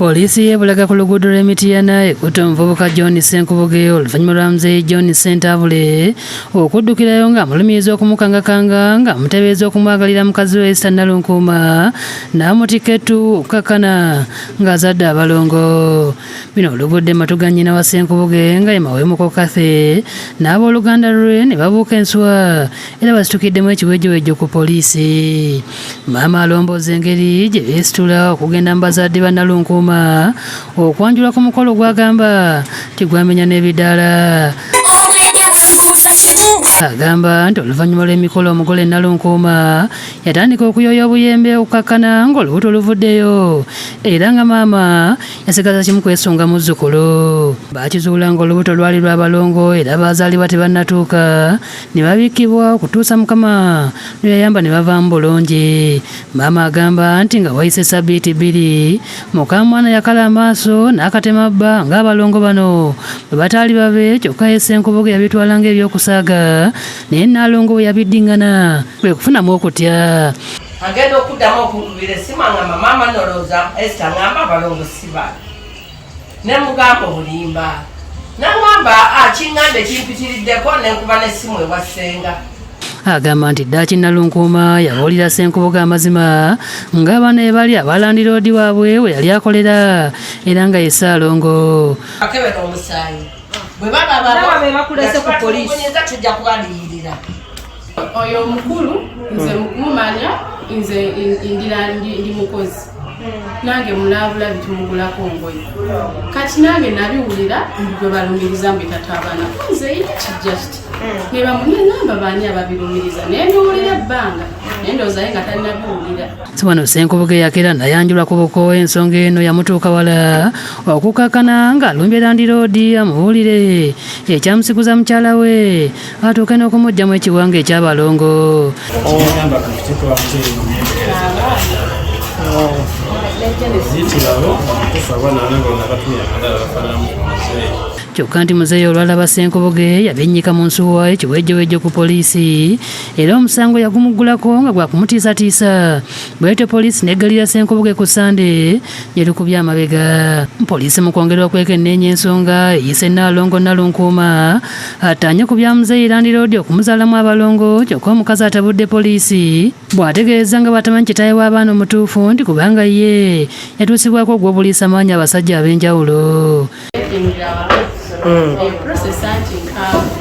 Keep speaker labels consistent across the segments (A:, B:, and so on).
A: Poliisi y'e Bulaga ku luguudo lw'e Mityana ekutte omuvubuka John Ssenkubuge oluvannyuma lwa muzeeyi John Ssentabule okuddukirayo ng'amulumiriza okumukangakanga ng'amuteebereza okumwagalira mukazi we Esther Nalunkuuma n'amutikka ettu okukakkana ng'azadde abalongo. Bino olugudde mu matu ga nnyina wa Ssenkubuge nga ye Mawemuko Cathy n'abooluganda lwe ne babuuka ensuwa era basitukiddemu ekiwejjowejjo ku poliisi. Maama alomboza engeri gye beesitula okugenda mu bazadde ba Nalunkuuma okwanjula ku mukolo gw'agamba nti gwamenya n'ebidaala. Agamba nti oluvannyuma lw'emikolo omugole Nalunkuuma yatandika okuyoya obuyembe okukakkana ng'olubuto luvuddeyo era nga maama yasigaza kimu kwesunga muzzukulu. Baakizuula ng'olubuto lwali lwa balongo era baazaalibwa tebannatuuka ne babikkibwa okutuusa Mukama lwe yayamba ne bavaamu bulungi. Maama agamba nti nga wayise sabbiiti bbiri, mukaamwana yakala amaaso n'akatema bba ng'abalongo bano bwe bataali babe kyokka ye Ssenkubuge yabitwala ng'ebyokusaaga naye Nnaalongo bwe yabiddingana kwe kufunamu okutya.
B: Agenda okuddamu okunkubira essimu angamba maama nolowooza Esther angamba abalongo si bange. Ne mugamba obulimba. Nangamba akingamba ekimpitiriddeko ne nkuba n'essimu ewa ssenga.
A: Agamba nti ddaaki Nalunkuuma yabuulira Ssenkubuge amazima ng'abaana bwe bali aba landiroodi waabwe we yali akolera era nga ye Ssaalongo.
B: Bakebera omusaayi bwe baba
C: Baba be bakulese ku poliisi.
B: Tujja kubaliyirira.
D: Oyo omukulu nze mukumanya nze ndira ndi mukozi nange mulabula bitumugulako ngoye kati nange nabiwulira gwe balumiriza mbu tata abaana nze ye kijja kiti ne bamunengamba baani ababirumiriza naye mbiwulira ebbanga naye ndowooza ye nga talina biwulira.
A: Wano Ssenkubuge yakera nayanjulwa ku buko ensonga eno yamutuuka wala okukakkana ng'alumbye landiroodi amubuulire ekyamusiguza mukyala we atuuke n'okumuggyamu ekiwanga eky'abalongo. Kyokka nti muzeeyi olwalaba Ssenkubuge yabennyika mu nsuwa ekiwejjowejjo ku poliisi era omusango yagumuggulako nga gwa kumutiisatiisa bw'etyo poliisi n'eggalira Ssenkubuge ku Ssande gye lukubye amabega. Poliisi mu kwongera okwekenneenya ensonga eyise Nnaalongo Nalunkuuma attaanye ku bya muzeeyi landiroodi okumuzaalamu abalongo kyokka omukazi atabudde poliisi bw'ategeeza nga bw'atamanyi kitaawe w'abaana omutuufu nti kubanga ye yatuusibwako ogw'obuliisa maanyi abasajja ab'enjawulo.
D: Eyo process anti nkaavu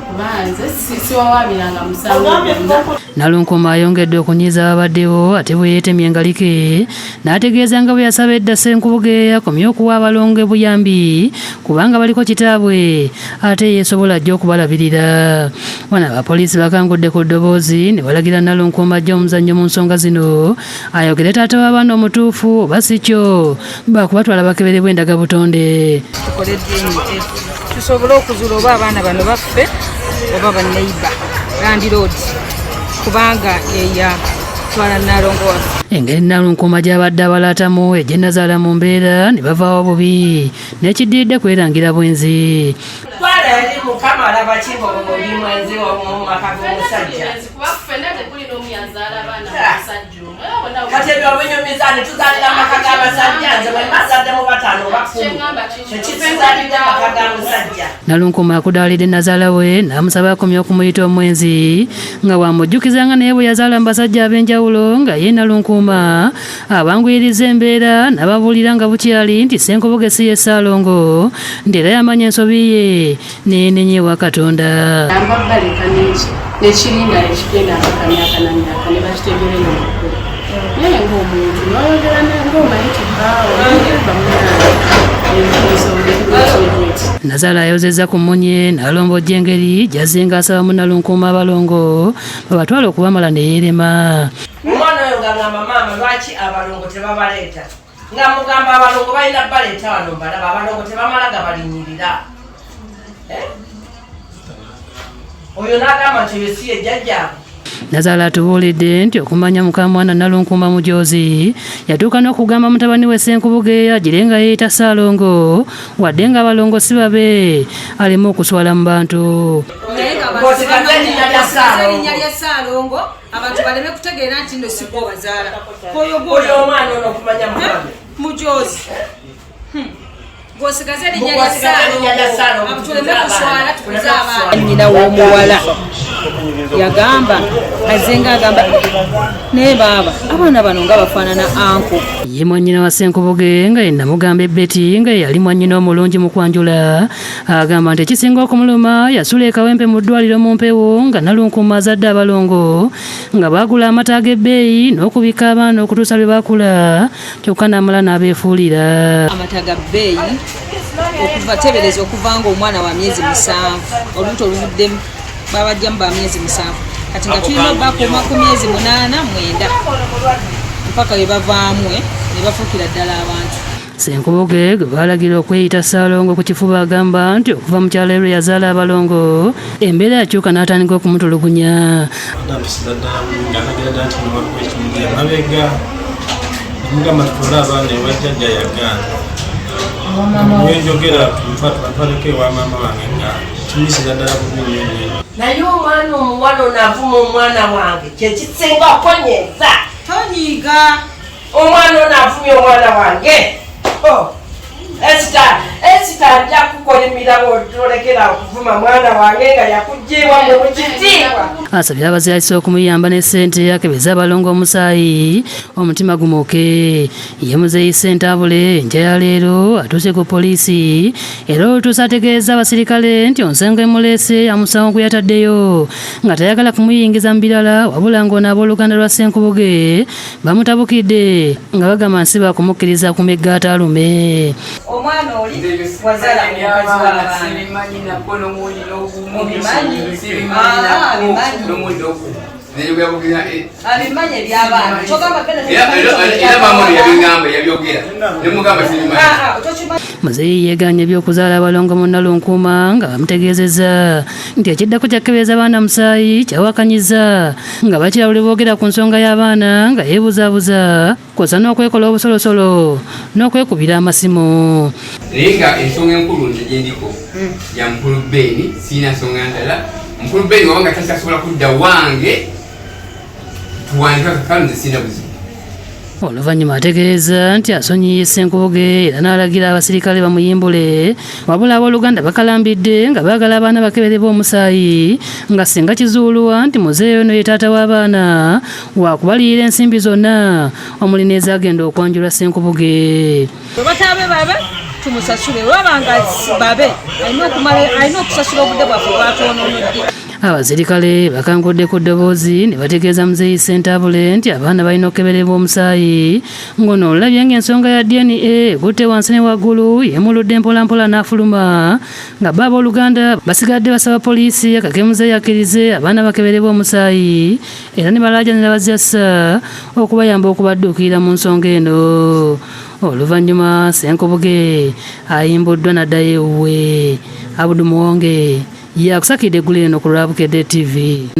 D: kuba nze siwawaabiranga musango gwonna.
A: Nalunkuuma ayongedde okunyiiza ababaddewo ate bwe yeetemye engalike n'ategeeza nga bwe yasaba edda Ssenkubuge akomye okuwa abalongo obuyambi kubanga baliko kitaabwe ate yeesobola ajja okubalabirira. Wano abapoliisi bakangudde ku ddoboozi ne balagira Nalunkuuma ajje omuzannyo mu nsonga zino ayogere taata w'abaana omutuufu oba si kyo baakubatwala bakeberebwe endagabutonde.
C: Tukole DNA tusobole okuzuula oba abaana bano baffe oba banneiba landiroodi kubanga eya twala Nnaalongo waffe.
A: Engeri Nalunkuuma gy'abadde abalaatamu egyennazaala mu mbeera ne bavaawo bubi n'ekiddiridde kwerangira bwenzi.
B: Twala eri Mukama alaba ki ng'oli mwenzi mu maka g'omusajja.
D: Kuba ffenna tekuli n'omu yazaala abaana musajja omu. Era bonna
B: Kati ebyo obinyumiza ne tuzaalira amaka g'abasajja nze bwe mbazaddemu bataano oba 10 tekituzaalidde amaka ga musajja.
A: Nalunkuuma akudaalidde nnazaala we n'amusaba akomye okumuyita omwenzi nga bw'amujjukiza nga naye bwe yazaala mu basajja ab'enjawulo nga ye Nalunkuuma abanguyiriza embeera n'ababuulira nga bukyali nti Ssenkubuge si ye Ssaalongo nti era yamanya ensobi ye neenenya ewa Katonda.
D: Amba baleka nekirinda nekigenda mpaka myaka na myaka ne bakitegeera eno mukulu. Naye ng'omuntu n'oyogera ng'omanyi nti bbaawo bamunange ensonga eri.
A: Nazaala ayozezza ku mmunye n'alombojja engeri gy'azzenga asaba Munnalunkuuma abalongo babatwale okubamala ne yeerema.
B: Omwana oyo nga ngamba maama lwaki abalongo tebabaleeta nga mugamba abalongo balina baleeta wano mbalaba abalongo tebamala gabalinnyirira. Oyo n'agamba nti oyo si ye jjajjaabwe.
A: Nazaala atubuulidde nti okumanya mukamwana Nalunkuuma mujoozi yatuuka n'okugamba mutabani we Ssenkubuge agire nga yeeyita Ssaalongo wadde ng'abalongo si babe aleme okuswala mu bantu.
B: Ng'osigaza erinnya lya Ssaalongo.
C: Erinnya lya Ssaalongo abantu baleme kutegeera nti nno si gwe obazaala.
B: Oyo omwana ono okumanya mukwano.
C: Mujozi. Gwosigaze erinnya lya Ssaalongo. Tuleme kuswala, tukuze abaana. Nnyina w'omuwala yagamba azenga agamba naye baaba abaana bano nga bafaanana anko.
A: Ye mwannyina wa Ssenkubuge nga ye Namugamba Betty nga ye yali mwannyina omulungi mu kwanjula, agamba nti ekisinga okumuluma yasula e Kawempe mu ddwaliro mu mpewo nga Nalunkuuma azadde abalongo nga baagula amata ag'ebbeeyi n'okubikka abaana okutuusa lwe bakula, kyokka n'amala n'abeefuulira.
C: Amata ga bbeeyi okuva tebereza okuva nga omwana wa myezi 7, olubuto oluvuddemu babajjamu ba myezi 7, kati nga tulina bakuuma ku myezi 8 9 mpaka we bavaamu ne bafuukira ddala abantu.
A: Ssenkubuge gwe baalagira okweyita Ssaalongo ku kifuba agamba nti okuva mu kyalo lwe yazaala abalongo embeera yakyuka n'atandika okumutulugunya.
E: Ndampisiza ddala bulungi, alagira ddala nti waliwo ekimuli emabega, namugamba tutwale abaana ewa jjajja yagaana. Bwe njogera tubatwaleko ewa maama wange nga kimuyisiza ddala bubi nnyo nnyo.
B: Naye omwana omuwala ono avuma omwana wange kyekisinga okonyeza.
C: Tonyiiga.
B: Omwana ono avumye omwana wange. Oh, Esita, Esita, nja kukolimira bw'otolekera okuvuma mwana wange nga yakuggyibwa mu kitiibwa.
A: Asabye abazaalisa okumuyamba ne ssente akebeze abalongo omusaayi omutima gumuke. Ye muzeeyi Ssentabule enkya ya leero atuuse ku poliisi era olutuuse ategeeza abasirikale nti onsengo emuleese amusango gwe yataddeyo nga tayagala kumuyingiza mu birala, wabula ng'ono abooluganda lwa Ssenkubuge bamutabukidde nga bagamba nsi bakumukkiriza ku migga alume.
C: Omwana oli wazaala mu mukazi w'abaana.
F: Sibimanyi nako n'omwoli n'ogumu.
C: Obimanyi?
F: Sibimanyi
C: Ah,
F: nako
C: abimanyi.
F: n'omwoli n'ogumu.
C: Abimanyi eby'abaana. Kyogamba Bena
F: Era maama ono yabiŋŋamba, yabyogera nemugamba sibimanyi.
C: Ah, ah, tokimanyi.
A: Muzeeyi yeeganye ebyokuzaala abalongo mu Nalunkuuma nga bamutegeezezza nti ekiddako kya kukebeza baana musaayi kyawakanyiza nga bakira buli boogera ku nsonga y'abaana nga yeebuzaabuza kw'ossa n'okwekola obusolosolo n'okwekubira amasimu.
F: Naye nga ensonga enkulu nze gyendiko ya mukulu Beni, siina nsonga ndala. Mukulu Beni wabanga takyasobola kudda wange, tuwandika kakalo, nze siina buzibu.
A: Oluvannyuma ategeeza nti asonyiye Ssenkubuge era n'alagira abasirikale bamuyimbule, wabula abooluganda bakalambidde nga baagala abaana bakeberebwa omusaayi nga singa kizuulwa nti muzeeyo ono ye taata w'abaana waakubaliyira ensimbi zonna omuli n'ezaagenda okwanjula Ssenkubuge.
C: Bwe bataabe babe tumusasule, bwe nga babe alina okumala alina okusasula obudde bwaffe bwatwonoonodde.
A: Abasirikale bakangudde ku ddoboozi ne bategeeza muzeeyi Ssentabule nti abaana balina okukeberebwa omusaayi, ng'ono olabye ng'ensonga ya DNA ekutte wansi ne waggulu yeemuludde mpolampola n'afuluma nga bo abooluganda basigadde basaba poliisi akake muzeeyi akkirize abaana bakeberebwa omusaayi era ne balaajanira bazyassa okubayamba okubadduukirira mu nsonga eno. Oluvannyuma Ssenkubuge ayimbuddwa n'addayo ewuwe. Abudu Muwonge yakusakidde eggulu eno ku lwa Bukedde TV.